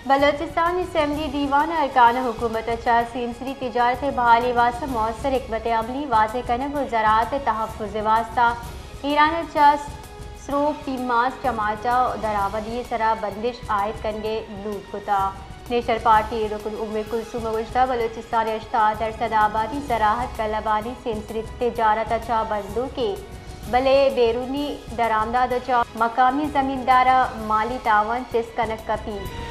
بلوچستان اسمبلی دیوان ءَ ارکان حکومت ءَ چہ سیمسری تجارت ءِ بحالی ءِ واستہ مؤثر حکمت عملی واضح کنگ ءُ زراعت ءِ تحفظ ءِ واستہ ایران ءَ چہ سروپ، پیماز، ٹماٹر ءِ درآمدی ءِ سرا بندش عائد کنگ ءِ لوٹ کتگ۔ نیشنل پارٹی ءِ رکن ام کلثوم ءَ گوشتگ، بلوچستان ءِ ہشتاد درسد آبادی زراعت کلبانی سیمسری تجارت ءَ چہ بندوک اِنت، بلے بیرونی درآمدات ءَ چہ مقامی زمینداراں مالی تاوان چست کنگ کپیت۔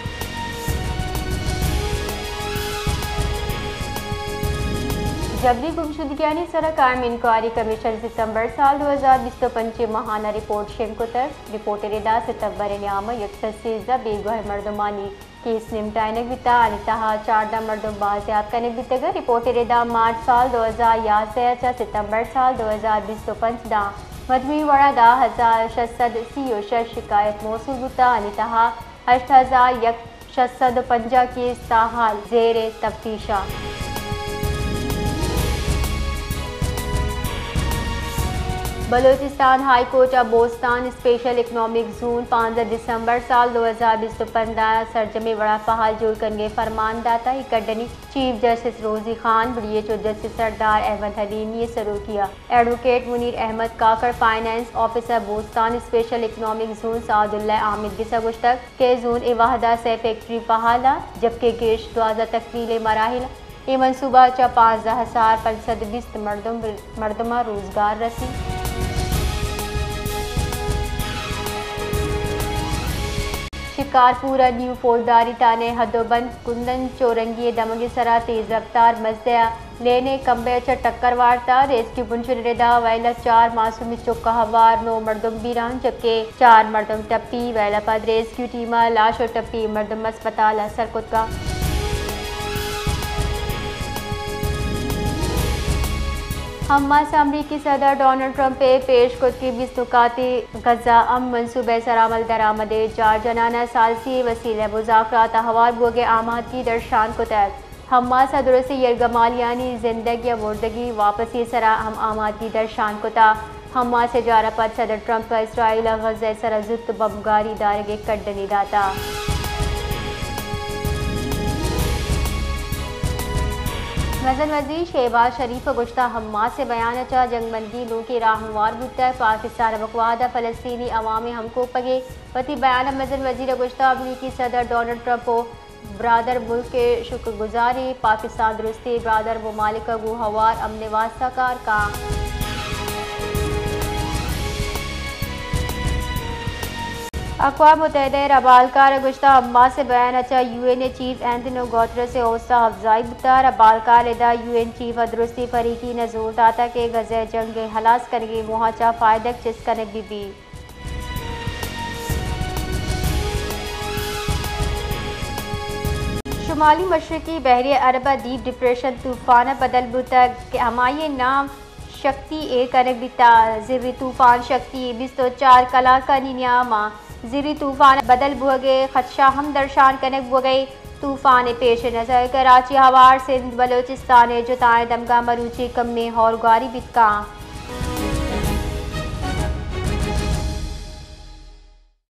جبری گمشدگیانی سرا قائم انکوائری کمیشن ستمبر سال دو ہزار بیست ءُ پنچ ءِ ماہانہ رپورٹ شنگ کتگ۔ رپورٹ ءِ ردا ستمبر ءِ نیام ءَ یک سد سیزدہ بیگواہ مردمانی کیس نمٹائینگ بیتگ، آنی تہا چاردہ مردم بازیاب کنگ بیتگ۔ رپورٹ ءِ ردا مارچ سال دو ہزار یازدہ ءَ چہ ستمبر سال دو ہزار بیست ءُ پنچ داں مجموعی وڑا دہ ہزار شش سد سی ءُ شش شکایت موصول بوتگ، آنی تہا ہشت ہزار یک شش سد ءُ پنجاہ کیس تاحال زیر تفتیش اَنت۔ بلوچستان ہائی کورٹ ءَ بوستان اسپیشل اکنامک زون پانزدہ دسمبر سال دو ہزار بیست ءُ پنچ ءَ سرجمیں وڑا فعال جوڑ کنگ ءِ فرمان داتگ۔ اے کڈنی chief justice Rozi Khan, B H O justice Sardar Ahmad Haleemi ءِ سروکی ءَ advocate Munir Ahmad Kakar, finance officer Bostan special economic zone Saadullah Amir گس ءَ گوشتگ کہ زون ءِ وھد ءَ سئے فیکٹری فعال اَنت، جبکہ گیش دوازدہ تکمیل ءِ مراحل اَنت۔ اے منصوبہ ءَ چہ پانزدہ ہزار پنچ سد بیست مردم، مردماں روزگار رسیت۔ شکارپور ءِ نیو فوجداری تھانہ ءِ حد ءُ بند کندن چورنگی ءِ دمگ ءِ سرا تیز رفتار مزدے ءَ لین ءِ کمبے ءَ چہ ٹکر وارتگ۔ ریسکیو بنشن ءِ ردا ویل ءَ چار معصومیں چک ءُ ہوار نو مردم بیران، جبکہ چار مردم ٹپی۔ ویل ءَ پد ریسکیو ٹیم ءَ لاش ءُ ٹپی مردم اسپتال ءَ سر کتگ۔ حماس ءَ امریکی صدر ڈونلڈ ٹرمپ ءِ پیش کتگیں بیست نکاتی غزہ امن منصوبہ ءِ سرا عمل درآمد ءِ چار جنان ءَ ثالثی وسیلہ مذاکرات ءَ ہوار بوگ ءِ آمادگی درشان کتگ۔ حماس ءَ درستیں یرغمالیانی زندگ یا مردگی واپسی ءِ سرا ہم آمادگی درشان کتگ۔ حماس ءِ اجہار ءَ پد صدر ٹرمپ ءَ اسرائیل ءَ غزہ ءِ سرا زوت بمبگاری دارگ ءِ کڈنی داتگ۔ مزن وزیر شہباز شریف ءَ گوشتگ، حماس ءِ بیان ءَ چہ جنگبندی نوکیں راہ ہموار بوتگ۔ پاکستان ءَ ہمک وہد ءَ فلسطینی عوام ءِ ہمکوپگ ءَ۔ وتی بیان ءَ مزن وزیر ءَ گوشتگ، امریکی صدر ڈونلڈ ٹرمپ ءُ برادر ملک ءِ شکر گزار ایں۔ پاکستان درستیں برادر ممالک ءَ گوں ہوار امن ءِ واستہ کار کنت۔ اقوام متحدہ ءِ ربالکار ءَ گوشتگ، حماس ءِ بیان ءَ چہ یو این ءِ چیف اینتونیو گوترس ءِ حوصلہ افزائی بوتگ۔ ربالکار ءِ ردا یو این چیف ءَ درستیں فریقین ءَ زور داتگ کہ غزہ ءِ جنگ ءِ ہلاس کنگ ءِ موہ ءَ چہ فائدگ چست کنگ بہ بیت۔ شمالی مشرقی بحیرہ عرب ءَ ڈیپ ڈپریشن طوفان ءَ بدل بوتگ کہ ہمائی ءِ نام شکتی ایر کنگ بیتگ۔ زرّی طوفان شکتی بیست ءُ چار کلاکانی نیام ءَ زرّی طوفان ءَ بدل بوگ ءِ خدشہ ہم درشان کنگ بوگ ءَ۔ طوفان ءِ پیش نظر کراچی، ہوار، سندھ، بلوچستان ءِ جتائیں دمگاں مروچی کمیں ہورگواری بیت کنت۔